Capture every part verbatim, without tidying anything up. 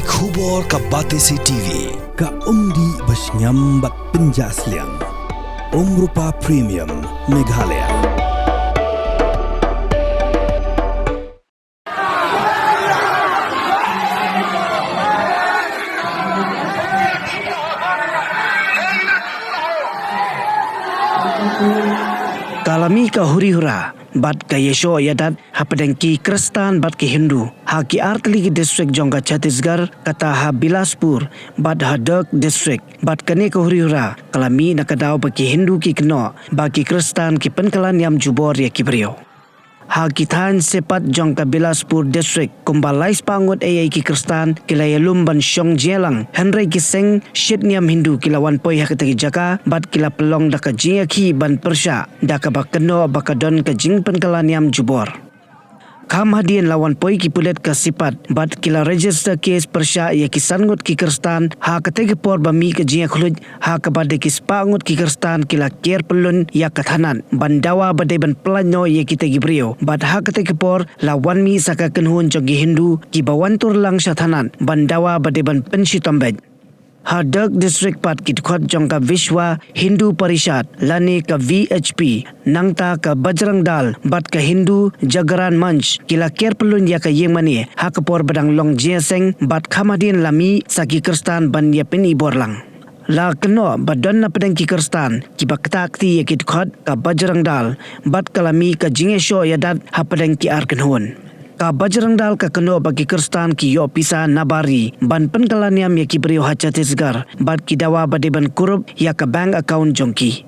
Khubor ka Batesi T V, ka umdih ba shngiam bad pynjah sliang. Umrupa Premium, Meghalaya. Ka la mih ka huri hura bad ka ïashoh ïadat hapdeng ki Khristan bad ki Hindu ha ki artylli ki district jong ka Chhattisgarh, kata ha Bilaspur bad ha Durg district. Bad kane ka huri hura ka la mih na ka daw ba ki Hindu ki kynnoh ba ki Khristan ki pynkylla niam jubor ïa ki briew. Ha ki thaiñ Sipat jong ka Bilaspur district, kumba lai spah ngut eiei ki Khristan ki la ïalum ban shong jingïalang, hynrei ki seng shit niam Hindu ki la wan poi ha kata ki jaka bad ki la pynlong da ka jingïakhih ban pyrshah, da kaba kynnoh ba ka don ka jingpynkylla niam jubor. Kham hadien la wan poi ki pulit ka Sipat bad ki la register case pyrshah ïa ki san ngut ki Khristan ha kata ki por ba mih ka jingïakhluit, ha kaba dei ki spah ngut ki Khristan ki la ker pyllun ïa ka thanat ban dawa ba dei ban pyllait noh ïa kita ki briew. Bad ha kata ki por la wan mih sa ka kynhun jong ki Hindu kiba wan tur lang sha thanat ban dawa ba dei ban pynshitom beit. Ha Durg district pat ki dkhot jong ka Vishwa Hindu Parishad lane ka V H P, nangta ka Bajrang Dal bad ka Hindu Jagaran Manch ki la ker pyllun ïa ka ïing mane ha ka por ba dang long jingïaseng bad kham hadien la mih sa ki Khristan ban ïa pynibor lang. La kynnoh ba don na pdeng ki Khristan kiba ktah kti ïa ki dkhot ka Bajrang Dal bad ka la mih ka jingïashoh ïadat hapdeng ki ar kynhun. Ka Bajrang Dal ka kynnoh ba ki Khristan ki ïoh pisa na bar ri ban pynkylla niam ïa ki briew ha Chhattisgarh bad ki dawa ba dei ban kurup ïa ka bank account jong ki.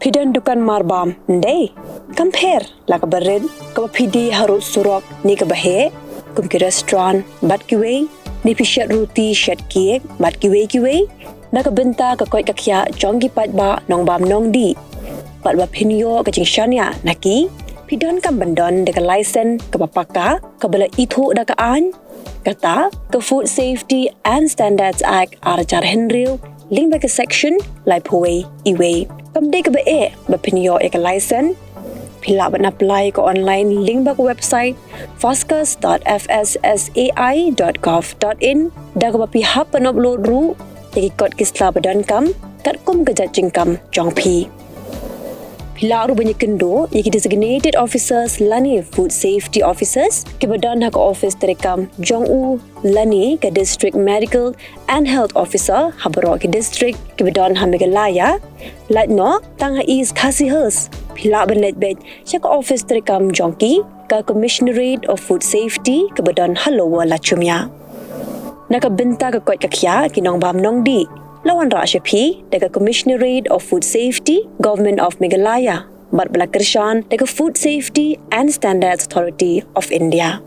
Phi don dukan marbam, ndei? Kam pher, la kaba rit, kaba phi die harud surok ne kaba heh, kum ki restaurant bad kiwei, ne phi shet ruti, shet cake bad kiwei kiwei. Na ka bynta ka koit ka khiah jong ki paidbah nongbam nongdih, bad ba phin ïoh ka jingshaniah na ki, phi donkam ban don da ka license kaba paka, kaba la ithuh da ka aiñ, kata ka Food Safety and Standards Act ar hajar hynriew, lyngba ka section laiphew wei, iwei. Kam dei kaba eh ba phin ïoh ïa ka license. Phi lah ban apply ka online lyngba ka website foscus dot F S S A I dot gov dot in, da kaba phi hap ban upload ruh ïa ki kot ki sla ba donkam katkum ka jait jingkam jong phi. Phi lah ruh ban ïakynduh ïa ki designated officers lane food safety officers kiba don ha ka office treikam jong u lane ka District Medical and Health Officer ha baroh ki district kiba don ha Meghalaya. Lait noh tang ha East Khasi Hills, phi lah ban leit beit sha ka office treikam jong ki, ka Commissionerate of Food Safety kaba don ha Lower Lachumia. Na ka bynta ka koit ka khiah ki nongbam nongdih, la wanrah sha phi da ka Commissionerate of Food Safety, Government of Meghalaya, bad ba la kyrshan da ka Food Safety and Standards Authority of India.